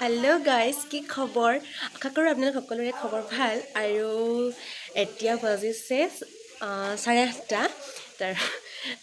Hello' guys, কি খবৰ? আশা কৰোঁ আপোনালোক সকলোৰে খবৰ ভাল। আৰু এতিয়া বাজিছে 8:30।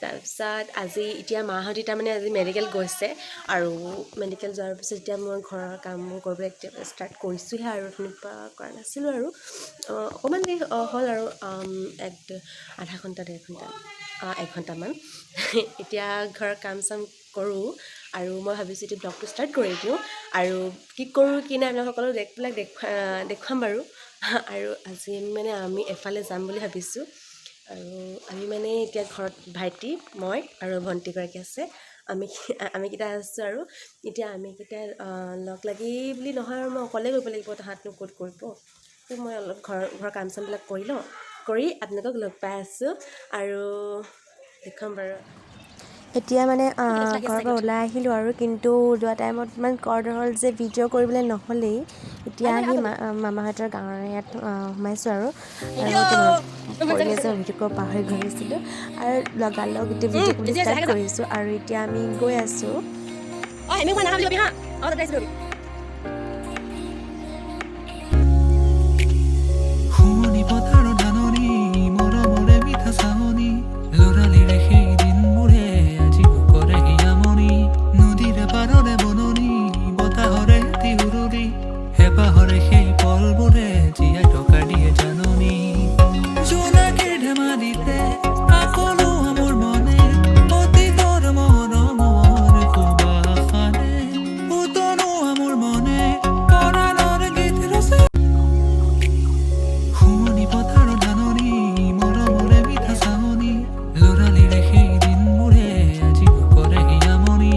তাৰপিছত আজি এতিয়া মাহঁতি তাৰমানে আজি মেডিকেল গৈছে আৰু মেডিকেল যোৱাৰ পিছত এতিয়া মই ঘৰৰ কামবোৰ কৰিবলৈ এতিয়া ষ্টাৰ্ট কৰিছোঁহে। আৰু অথনিৰ পৰা কৰা নাছিলোঁ আৰু অকণমান দেৰি হ'ল আৰু এক আধা ঘণ্টা, 1.5 ঘণ্টা, 1 ঘণ্টামান। এতিয়া ঘৰৰ কাম চাম কৰোঁ আৰু মই ভাবিছোঁ এতিয়া ব্লগটো ষ্টাৰ্ট কৰি দিওঁ। আৰু কি কৰোঁ কি নাই আপোনালোক সকলো দেখিবিলাক দেখুৱাম বাৰু। আৰু আজি মানে আমি এফালে যাম বুলি ভাবিছোঁ। আৰু আমি মানে এতিয়া ঘৰত ভাইটি, মই আৰু ভণ্টিগৰাকী আছে। আমিকেইটা আছোঁ। আৰু এতিয়া আমিকেইটা লগ লাগি বুলি নহয় আৰু মই অকলে কৰিব লাগিব, তাহাঁতনো ক'ত কৰিব? তো মই অলপ ঘৰৰ কাম চামবিলাক কৰি লওঁ, কৰি আপোনালোকক লগ পাই আছোঁ আৰু দেখুৱাম বাৰু। এতিয়া মানে ঘৰৰ পৰা ওলাই আহিলোঁ আৰু কিন্তু ওলোৱা টাইমত ইমান খৰধৰ হ'ল যে ভিডিঅ' কৰিবলৈ নহ'লেই। এতিয়া আহি মামাহঁতৰ গাঁৱৰ ইয়াত সোমাইছোঁ আৰু আৰু এতিয়া ভিডিঅ' কৰিব পাহৰি গৈছিলোঁ আৰু লগালগ এতিয়া ভিডিঅ' কৰিবলৈ ষ্টাৰ্ট কৰিছোঁ। আৰু এতিয়া আমি গৈ আছোঁ। অঁ, এনেকুৱা নাহা বুলি কবি হা। অঁ, তাতে আহিছিলোঁ। শুৱনি পথাৰৰ ধাননি, মৰমৰে মিঠা চাহনি, ল'ৰালিৰে সেই দিনবোৰে আজিও কৰেহি আমনি। নদীৰে পাৰৰে বননি, বতাহৰে এটি উৰুলি, হেঁপাহৰে সেই পলবোৰে জীয়াই থকা দিয়ে জাননী। জোনাকীৰ ধেমালিতে আকলো মোৰ মনে অতীতৰ মৰমৰ সুবাসানে, উতলোৱা মোৰ মনে পৰাণৰ গীত ৰচে। শুৱনি পথাৰৰ ধাননি, মৰমৰে মিঠা চাহনি, ল'ৰালিৰে সেই দিনবোৰে আজিও কৰেহি আমনি।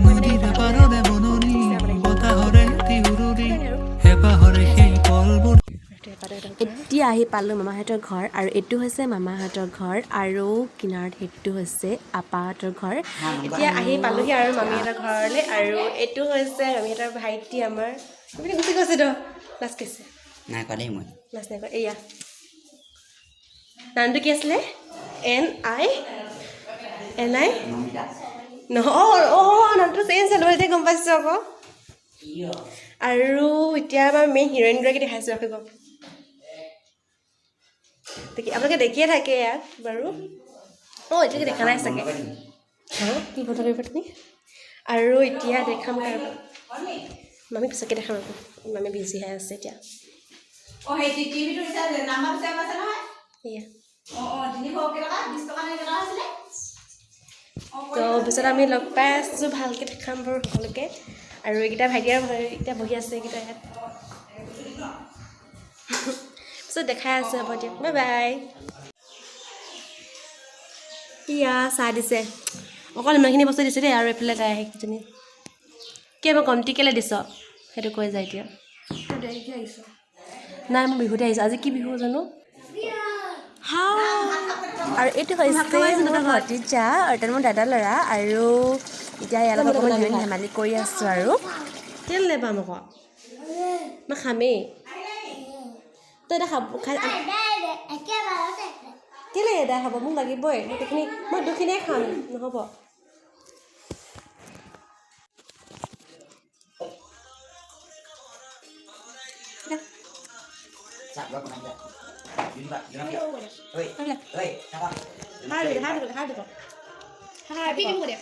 নদীৰে পাৰৰে বননি, বতাহৰে এটি উৰুলি, হেঁপাহৰে সেই পলবোৰ এতিয়া আহি পালোঁ মামাহঁতৰ ঘৰ। আৰু এইটো হৈছে মামাহঁতৰ ঘৰ আৰু কিনাৰত সেইটো হৈছে আপাহঁতৰ ঘৰ। এতিয়া আহি পালোহি আৰু মামীহঁতৰ ঘৰলৈ। আৰু এইটো হৈছে মামীহঁতৰ ভাইটি আমাৰ। আপুনি গুচি গৈছে তো, লাজ কৰিছে। নাই কোৱা দেই মই। লাজ নাই কৰা। এয়া নামটো কি আছিলে? এন আই এন আই নমিতা। নহয়, অঁ অঁ নামটো চেঞ্জ হ'ল, মই এতিয়া গম পাইছোঁ আকৌ। আৰু এতিয়া আমাৰ মেইন হিৰইনগৰাকী দেখাইছোঁ, ৰাখিব। দেখি আপোনালোকে দেখিয়ে থাকে ইয়াক বাৰু। অঁ, এতিয়ালৈকে দেখা নাই চাগে। অঁ, কি বন্ধ কৰিব তুমি? আৰু এতিয়া দেখাম কাৰোবাক। মামী পিছতকৈ দেখাম আকৌ, মামী বিজি হৈ আছে এতিয়া। অ, সেই টিভিটো ৰিচাৰ্জ নাম্বাৰটো ছেভ আছে নহয়? এয়া। অঁ, 300 কেইটকা, 20 টকা নে কেইটকা আছিলে? অঁ। তো পিছত আমি লগ পাই আছোঁ, ভালকৈ দেখাম বাৰু সকলোকে। আৰু এইকেইটা ভাইটি আৰু এতিয়া বহি আছে এইকেইটা ইয়াত। পিছত দেখাই আছোঁ, হ'ব দিয়ক, বাই বাই। ইয়া চাহ দিছে, অকল ইমানখিনি বস্তু দিছে দেই। আৰু এইফালে তাই সেইকেইজনী কিয় মই কমটি কেলৈ দিছ সেইটো কৈ যায় এতিয়া। নাই, মই বিহুতে আহিছোঁ। আজি কি বিহু জানো? আৰু এইটো হৈছে মোৰ ভতিজা, অৰ্থাৎ মোৰ দাদা ল'ৰা। আৰু এতিয়া ইয়াৰ লগত অকণমান ধেমালি কৰি আছোঁ আৰু কেলৈ নাপাম আকৌ, মই খামেই। তই এতিয়া খাব খাই কেলৈ এদাই হ'ব? মোক লাগিবই। মই দুখিনি, মই দুখিনিয়ে খাম, নহ'ব। হাই দিব, হাই দিব, হাই দিব, হাই দিব।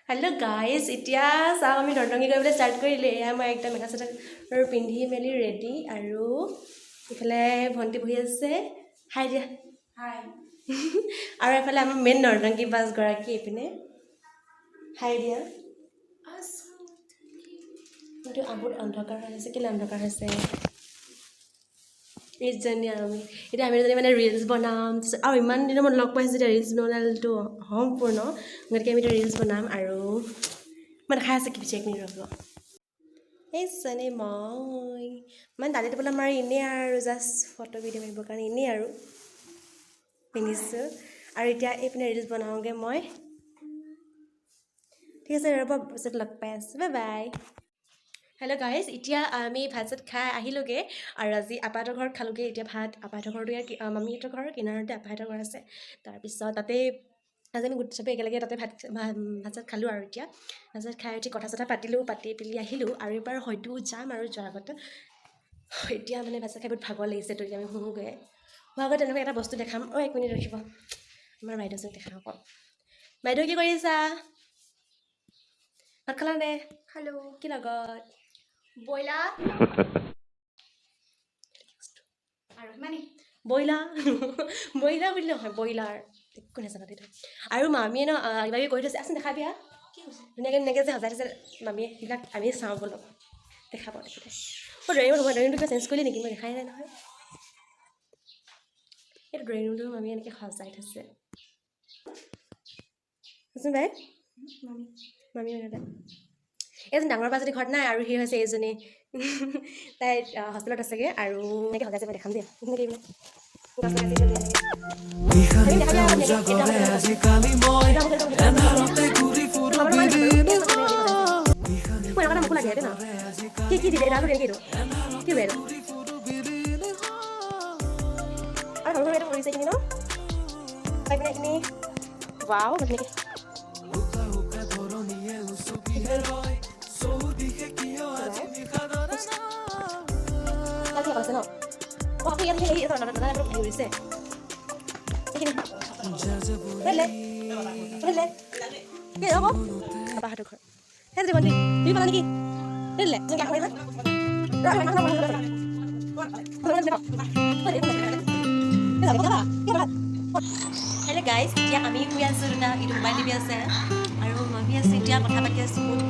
হেল্ল' গাইজ, এতিয়া চাওক, আমি নৰ্টংকি কৰিবলৈ ষ্টাৰ্ট কৰিলোঁ। এয়া মই একদম মেখেলা চাদৰ পিন্ধি মেলি ৰেডি। আৰু ইফালে ভণ্টি বহি আছে, হাই দিয়া। হাই। আৰু এফালে আমাৰ মেইন নৰ্টংকি বাছগৰাকী এইপিনে, হাই দিয়া। কিন্তু বহুত অন্ধকাৰ হৈ আছে। কেলৈ অন্ধকাৰ হৈছে? এইজনী আৰু আমি এতিয়া আমি দুজনী মানে ৰিলচ বনাম। আৰু ইমান দিনৰ মূৰত লগ পাইছোঁ, এতিয়া ৰিলচ বনালেতো সম্পূৰ্ণ, গতিকে আমি এতিয়া ৰিলচ বনাম। আৰু মই দেখাই আছোঁ কি পিছে, এক মিনিট ৰ'ব। এইজনী মই মানে দালি টোপোলা মাৰি এনেই আৰু জাষ্ট ফটো ভিডিঅ' মাৰিবৰ কাৰণে এনেই আৰু পিন্ধিছোঁ। আৰু এতিয়া এইপিনে ৰিলচ বনাওঁগৈ মই। ঠিক আছে, ৰ'ব, পিছত লগ পাই আছোঁ, বাই বাই। হেল্ল' গাইজ, এতিয়া আমি ভাত চাত খাই আহিলোঁগৈ আৰু আজি আপাহঁতৰ ঘৰত খালোঁগৈ এতিয়া ভাত। আপাহঁতৰ ঘৰটো ইয়াৰ মামীহঁতৰ ঘৰৰ কিনাৰতে আপাহঁতৰ ঘৰ আছে। তাৰপিছত তাতেই আজি আমি গোটেই চবেই একেলগে তাতে ভাত ভাত ভাত চাত খালোঁ। আৰু এতিয়া ভাত চাত খাই উঠি কথা চথা পাতিলোঁ, পাতি পেলি আহিলোঁ। আৰু এবাৰ হয়তো যাম আৰু যোৱাৰ আগতে এতিয়া মানে ভাত চাত খাই বহুত ভাগৰ লাগিছে। তো এতিয়া আমি শুওঁগৈ। শোৱাৰ আগত তেনেকুৱা এটা বস্তু দেখাম। অ', এক মিনিট ৰখিব, আমাৰ বাইদেউজনক দেখাওঁ আকৌ। বাইদেউ, কি কৰি আছা? ভাত খালা নে? খালোঁ। কি লগত? ব্ৰইলাৰ আৰু সিমানেই। ব্ৰইলাৰ, ব্ৰইলাৰ বুলি নহয়, ব্ৰইলাৰ একো নাজানা দেই তই। আৰু মামীয়ে ন কিবা কিবি কৰি থৈছে। আচোন, দেখাবি আ। কি কৈছে? ধুনীয়াকৈ ধুনীয়াকৈ যে সজাই থৈছে মামীয়ে, সেইবিলাক আমি চাওঁ ব'লক। দেখাব, দেখাব। অ' ড্ৰয়িং ৰুম, ড্ৰয়িং ৰুমটো কিবা চেঞ্জ কৰিলি নেকি? মই দেখাই নাই নহয়। এইটো ড্ৰয়িং ৰুমটো মামীয়ে এনেকৈ সজাই থৈছে। চোন বাই। মামী। মামী মানে এইজনী ডাঙৰ বাজনী ঘৰত নাই আৰু সি হৈছে এইজনী, তাই হোষ্টেলত আছেগৈ। আৰু এনেকৈ সজাইছে, মই দেখাম দিয়া এনেকৈ এইবিলাক গছ লগাইছে ধুনীয়াকৈ। নিশা নিশা উজাগৰে আজিকালি মই এন্ধাৰতে ঘূৰি ফুৰো বিলীন। মই এনেকুৱা এটা মোকো লাগে ন। কি কি দিলে এইটো? কেনেকৈ এইটো কি হ'ব এইটো? ঘূৰি ফুৰো বিলীন। আৰু সৰু সৰু এটা পৰিছে এইখিনি ন পাই পিনে এইখিনি। ৱাও, ধুনীয়াকৈ। উকা উকা ধৰণীয়ে উচুপিহে ৰয় চৌদিশে, কিয় আজি বিষাদৰে? তাত কি আছে ন? অঁ, আকৌ ইয়াত সেই দাদা দাদা ঘূৰিছে এইখিনি। ধৰিলে ধৰিলে কি হ'ব পাপাহঁতৰ ঘৰ সেই ভণ্টি, তুমি পালা নেকি? ধৰিলে। হেল্ল' গাইজ, এতিয়া আমি শুই আছোঁ। দুটা ইটো মোবাইল টিপি আছে আৰু মামী আছে। এতিয়া কথা পাতি আছোঁ বহুত,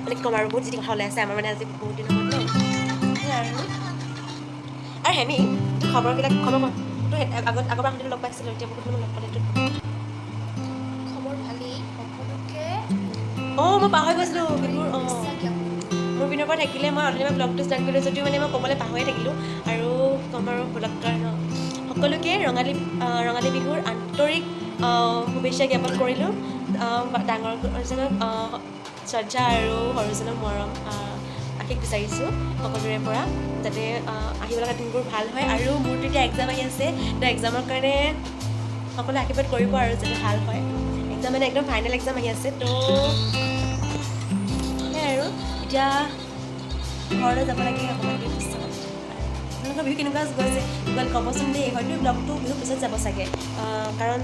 মানে কি ক'ম আৰু, বহুত যি কথা ওলাই আছে আমাৰ মানে আজি বহুত দিনৰ মূৰত ন। সেয়াই আৰু। আৰু হেমি, তোৰ খবৰবিলাক, খবৰ ক। তোৰ আগত আগৰবাৰ সুধিলোঁ, লগ পাইছিলোঁ, এতিয়া বহুত দিনৰ লগ পালে তোৰ। খবৰ ভালেই সকলোকে। অঁ, মই পাহৰি গৈছিলোঁ বিহুৰ। অঁ। শুভেচ্ছা জ্ঞাপন। মোৰ পিনৰ পৰা থাকিলে, মই অথনিৰ পৰা ব্লগটো ষ্টাৰ্ট কৰিলোঁ যদিও মানে মই ক'বলৈ পাহৰিয়ে থাকিলোঁ। আৰু ক'ম আৰু ব্লগ ন, সকলোকে ৰঙালী বিহুৰ আন্তৰিক শুভেচ্ছা জ্ঞাপন কৰিলোঁ। ডাঙৰজনক শ্ৰদ্ধা আৰু সৰুজনক মৰম, আশীষ বিচাৰিছোঁ সকলোৰে পৰা, যাতে আহিব লগা দিনবোৰ ভাল হয়। আৰু মোৰতো এতিয়া এক্সাম আহি আছে, তো এক্সামৰ কাৰণে সকলোৱে আশীৰ্বাদ কৰিব আৰু যাতে ভাল হয়। এক্সাম মানে একদম ফাইনেল এক্সাম আহি আছে। তো সেয়াই আৰু, এতিয়া ঘৰলৈ যাব লাগে অকণমান দেৰি পিছত। আপোনালোকৰ বিহু কেনেকুৱা গৈছে গ'ল, ক'বচোন দেই। হয়তো ব্লগটো বিহুৰ পিছত যাব চাগে, কাৰণ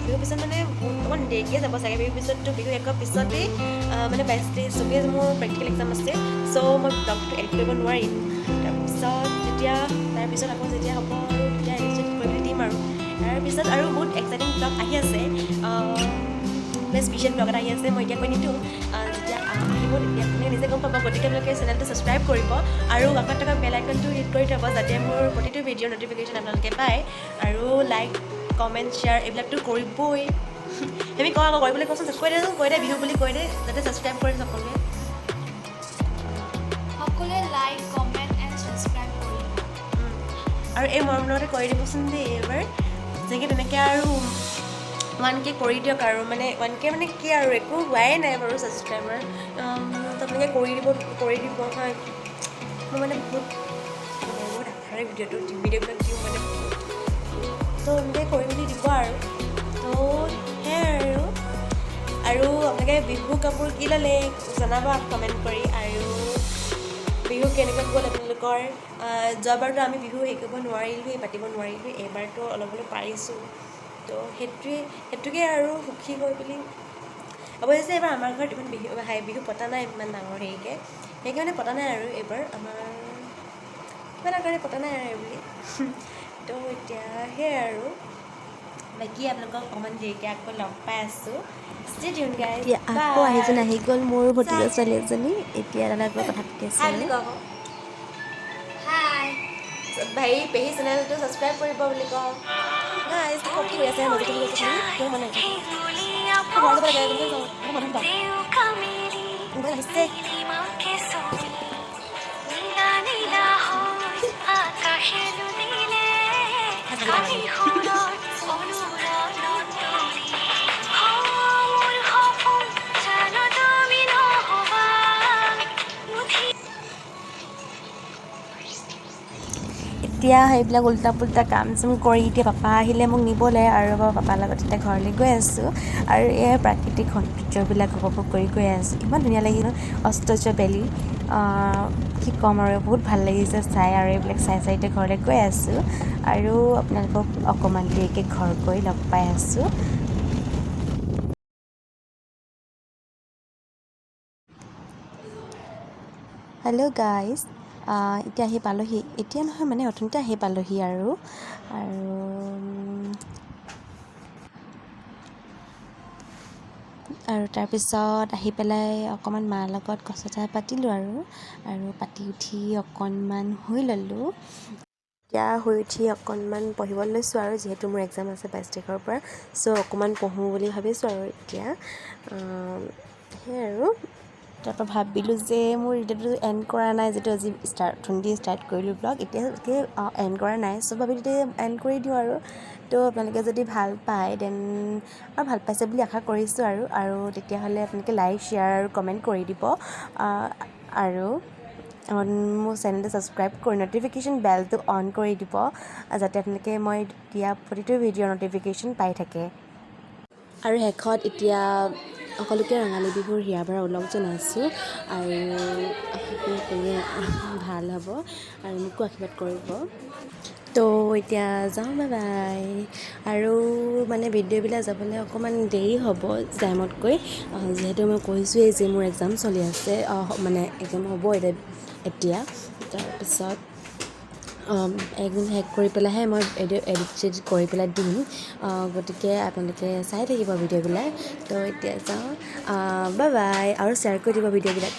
বিহুৰ পিছত মানে বহুত অকণমান দেৰিকৈ যাব চাগে। বিহুৰ পিছততো বিহু শেষৰ পিছতেই মানে 22, 23, 24 মোৰ প্ৰেক্টিকেল এক্সাম আছে। চ' মই ব্লগটো এডিট কৰিব নোৱাৰিম। তাৰপিছত যেতিয়া তাৰপিছত আকৌ যেতিয়া হ'ব আৰু তেতিয়া এডিট কৰি পেলাই দিম। আৰু তাৰপিছত আৰু বহুত এক্সাইটিং ব্লগ আহি আছে, মানে স্পেচিয়েল ব্লগ এটা আহি আছে। মই এতিয়া কৈ নিদিওঁ, যেতিয়া আহিব তেতিয়া আপুনি নিজে গম পাব। গতিকে আপোনালোকে চেনেলটো ছাবস্ক্ৰাইব কৰিব আৰু কাষত থকা বেল আইকনটো হিট কৰি থ'ব, যাতে মোৰ প্ৰতিটো ভিডিঅ'ৰ ন'টিফিকেশ্যন আপোনালোকে পায়। আৰু লাইক, কমেণ্ট, শ্বেয়াৰ এইবিলাকতো কৰিবই। আমি কওঁ আকৌ কৰিবলৈ কচোন, কৈ দেচোন, কৈ দে, বিহু বুলি কৈ দে, যাতে ছাবস্ক্ৰাইব কৰে সকলোৱে। সকলোৱে লাইক, কমেণ্ট এণ্ড ছাবস্ক্ৰাইব কৰিব। আৰু এই মৰম লগতে কৰি দিবচোন দেই এইবাৰ। যেনেকৈ তেনেকৈ আৰু 1K কৰি দিয়ক। আৰু মানে 1K মানে কি আৰু, একো হোৱাই নাই বাৰু ছাবস্ক্ৰাইবাৰ। তো আপোনালোকে কৰি দিব, কৰি দিব। হয়, মই মানে বহুত বহুত আশাৰে ভিডিঅ'টো ভিডিঅ'বিলাক দিওঁ মানে। তো এনেকৈ কৰি মেলি দিব আৰু। তো সেয়াই আৰু। আৰু আপোনালোকে বিহু কাপোৰ কি ল'লে জনাব কমেণ্ট কৰি। আৰু বিহু কেনেকুৱা গ'ল আপোনালোকৰ? যোৱাবাৰতো আমি বিহু হেৰি কৰিব নোৱাৰিলোঁৱেই, পাতিব নোৱাৰিলোঁৱেই। এইবাৰতো অলপ অলপ পাৰিছোঁ, তো সেইটোকে আৰু সুখী হৈ পেলি। অৱশ্যে এইবাৰ আমাৰ ঘৰত ইমান বিহু হাই বিহু পতা নাই ইমান ডাঙৰ হেৰিকৈ, সেইকাৰণে পতা নাই। আৰু এইবাৰ আমাৰ কিবা এটা কাৰণে পতা নাই আৰু এইবুলি। তো এতিয়া সেয়াই আৰু, বাকী আপোনালোকক অকণমান দেৰিকৈ আকৌ লগ পাই আছোঁ। Stay tuned guys. এতিয়া আকৌ আহিজন আহি গ'ল, মোৰ ভতিজা ছোৱালী এজনী। এতিয়া দাদাৰ লগত কথা পাতি আছে। হাই বুলি কওঁ আকৌ। হাই। হেৰি, পেহী চেনেলটো ছাবস্ক্ৰাইব কৰিব বুলি কওঁ। গাইজ, কি কৰি আছে? মাজতে কি কৰিছে কিয় মানে ঘৰত যাব লাগে, মানুহ মোবাইল আহিছে। এতিয়া সেইবিলাক উল্টা পুল্টা কাম চাম কৰি এতিয়া পাপা আহিলে মোক নিবলৈ, আৰু পাপাৰ লগত এতিয়া ঘৰলৈ গৈ আছোঁ। আৰু এই প্ৰাকৃতিক সৌন্দৰ্যবিলাক উপভোগ কৰি গৈ আছোঁ। ইমান ধুনীয়া লাগিল অস্ত যোৱা বেলি, কি ক'ম আৰু, বহুত ভাল লাগিছে চাই। আৰু এইবিলাক চাই চাই এতিয়া ঘৰলৈ গৈ আছোঁ আৰু আপোনালোকক অকণমান দেৰিকৈ ঘৰ গৈ লগ পাই আছোঁ। হেল্ল' গাইজ, এতিয়া আহি পালোহি, এতিয়া নহয় মানে অথনিতে আহি পালোহি। আৰু আৰু আৰু তাৰপিছত আহি পেলাই অকণমান মাৰ লগত কথা পাতিলোঁ আৰু আৰু পাতি উঠি অকণমান শুই ল'লোঁ। এতিয়া শুই উঠি অকণমান পঢ়িব লৈছোঁ আৰু, যিহেতু মোৰ এক্সাম আছে 22 তাৰিখৰ পৰা, চ' অকণমান পঢ়োঁ বুলি ভাবিছোঁ আৰু এতিয়া সেয়াই আৰু। তাৰপৰা ভাবিলোঁ যে মোৰ এতিয়াতো এণ্ড কৰা নাই, যিটো আজি অথনিতে ষ্টাৰ্ট কৰিলোঁ ব্লগ, এতিয়া এণ্ড কৰা নাই, চ' ভাবিলোঁ এতিয়া এণ্ড কৰি দিওঁ আৰু। তো আপোনালোকে যদি ভাল পায় then, আৰু ভাল পাইছে বুলি আশা কৰিছোঁ আৰু, আৰু তেতিয়াহ'লে আপোনালোকে লাইক, শ্বেয়াৰ আৰু কমেণ্ট কৰি দিব। আৰু মোৰ চেনেলটো ছাবস্ক্ৰাইব কৰি ন'টিফিকেশ্যন বেলটো অন কৰি দিব, যাতে আপোনালোকে মই দিয়া প্ৰতিটো ভিডিঅ'ৰ ন'টিফিকেশ্যন পাই থাকে। আৰু শেষত এতিয়া সকলোকে ৰঙালী বিহুৰ হিয়া ভৰা ওলগ জনাইছোঁ আৰু আশা কৰোঁ সকলোৰে ভাল হ'ব আৰু মোকো আশীৰ্বাদ কৰিব। তো এতিয়া যাওঁ, বাই বাই। আৰু মানে ভিডিঅ'বিলাক যাবলৈ অকণমান দেৰি হ'ব টাইমতকৈ, যিহেতু মই কৈছোঁৱেই যে মোৰ এক্সাম চলি আছে, মানে এক্সাম হ'ব এতিয়া। তাৰপিছত একদিন শেষ কৰি পেলাইহে মই এডিট চেডিট কৰি পেলাই দিম, গতিকে আপোনালোকে চাই থাকিব ভিডিঅ'বিলাক। তো এতিয়া যাওঁ, বাই বাই, আৰু শ্বেয়াৰ কৰি দিব ভিডিঅ'বিলাক।